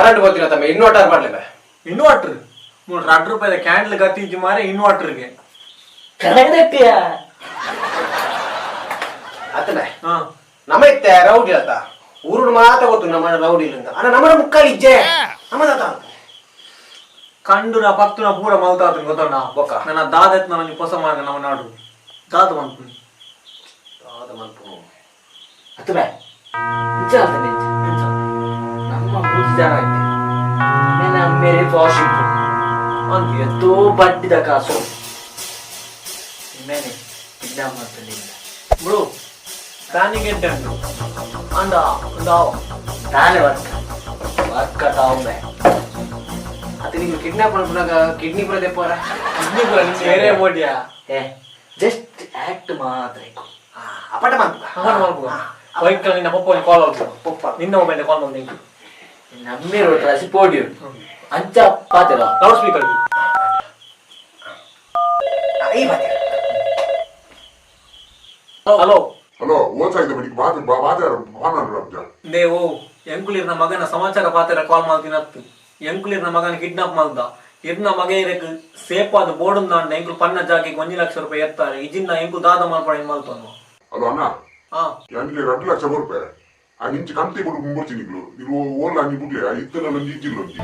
Current ಗೊತ್ತಿಲ್ಲ ತಮ್ಮ, inverter ಮಾಡ್ಲಿಲ್ಲ. ಇನ್ವರ್ಟರ್ ಮೂರು 2 ರೂಪಾಯಿದ ಕ್ಯಾಂಡಲ್ ಗತಿ ಇಜ್ಜಿ ಮಾರೆ ಇನ್ವರ್ಟರ್ಗೆ. ಕರೆಕ್ಟಿಯ. ಅತ್ತನೆ. ಹಾ. ನಮ್ಮ ಇತ್ತೆ ರೌಡಿ ಅತ್ತ, ಊರುಡು ಮಾತ್ರ ಗೊತ್ತು ನಮ್ಮ ರೌಡಿ ಇಲ್ಲ ಅಂತ. ಅಣ್ಣ, ನಮ್ಮ ಮುಕ್ಕಾಲಿ ಇಜ್ಜೆ ನಮ್ಮದಾತ. ಕಂಡುನ ಪತ್ತುನ ಪೂರ ಮಲ್ತಾತನ್ ಗೊತ್ತಣ್ಣ. ಬೊಕ್ಕ? ನನ್ನ ದಾದತ್ ನನ್ನ ಹೊಸ ಮಾರ್ಗ ನಮ್ಮ ನಾಡು ದಾದ ಮಂತು. ದಾದ ಮನ್ಪು? ಅತ್ತುಬೆ, ನಿಜ ಅಲ್ದ ನಿಜ. ನಮ್ಮ ಮೂರು ಜನ ಐತೆ ನನ್ನ ಮೇರೆ ಫಾಶಿಪ್ ಒಂದು ಎತ್ತೋ ಬಡ್ಡಿದ ಕಾಸು ನಿಮ್ಮೇನೆ ಕಿಡ್ನಾಪ್ ಮಾಡ್ತಿರ್ಲಿಲ್ಲ. ಬ್ರೋ, ಪ್ಲಾನಿಂಗ್ ಎಂಟು ಅಂಡ ಒಂದು. ತಾನೇ ವರ್ಕ ವರ್ಕಟ್ ಆവുಮೆ. ಅತ್ತ, ನಿಂಗೆ ಕಿಡ್ನಾಪ್ ಮಾಡ್ಬಿಡಾಗ ಕಿಡ್ನಿ ಪೂರ ದೆಪ್ಪರ. ಕಿಡ್ನಿ ಪೂರ ನಿಮ್ಗೆ ಬೇರೆ ಮೋಡಿಯಾ? ಏ, ಜಸ್ಟ್ ಆಕ್ಟ್ ಮಾತ್ರ ಇಕ್ಕು. ಅಪಟ ಮಾಡ್ಪ. ಅವನು ಮಲ್ಪುವ ವೈಕಲ್ ನಿನ್ನ ಪಪ್ಪ ಕಾಲ್ ಆಲ್ಪು. ಪಪ್ಪ. ನಿನ್ನ ಮೊಬೈಲ್ ಕಾಲ್ ಬಂದ. ನಮ್ಮೆ ರೋಟ್ ರಾಸಿ ಪೋಡಿಯು ಅಂಚ ಪಾತಿರ. Loud speaker. ಈ ಬಾತಿ. ಹಲೋ. ಹಲೋ, ಓದ್ಸಾಯ್ತು ಬಿಡಿ, ಬಾತ್ ಬಾತಾರ ಮಾನಾಡ. ದೇವು ಎಂಕುಲಿರ್ನ ಮಗನ ಸಮಾಚಾರ ಪಾತೆರ ಕಾಲ್ ಮಾಡ್ತೀನಿ. ಎಂಕುಲಿರ್ನ ಮಗನ ಕಿಡ್ನಾಪ್ ಮಾಡ್ದ. ಇರ್ನ ಮಗ ಇರಕ್ ಸೇಪಾದ ಬೋರ್ಡ್ ಎಂಕುಲು ಪನ್ನ ಜಾಗೆಗೆ 1 ಲಕ್ಷ ರೂಪಾಯಿ ಎತ್ತಾರೆ. ಇಜಿನ್ನ ಎಂಕು ದಾದ ಮಲ್ಪಡ ಮಲ್ತೋನು. ಹಲೋ ಅಣ್ಣ. ಹಾ. ಯಾನಿಗೆ 2 ಲಕ್ಷ ಕೊರ್ಪೆ, ಆ ನಿಂಚು ಕಂತಿ ಬಿಡು ಮುಂಬರ್ಚಿ. ನೀವು ನೀವು ಓಲ್ಲ, ಅಂಜಿ ಬಿಡ್ಲಿ ಇತ್ತಲ್ಲ, ಒಂಜಿ ಇಜ್ಜಿಲ್ಲ ಒಂಜಿ.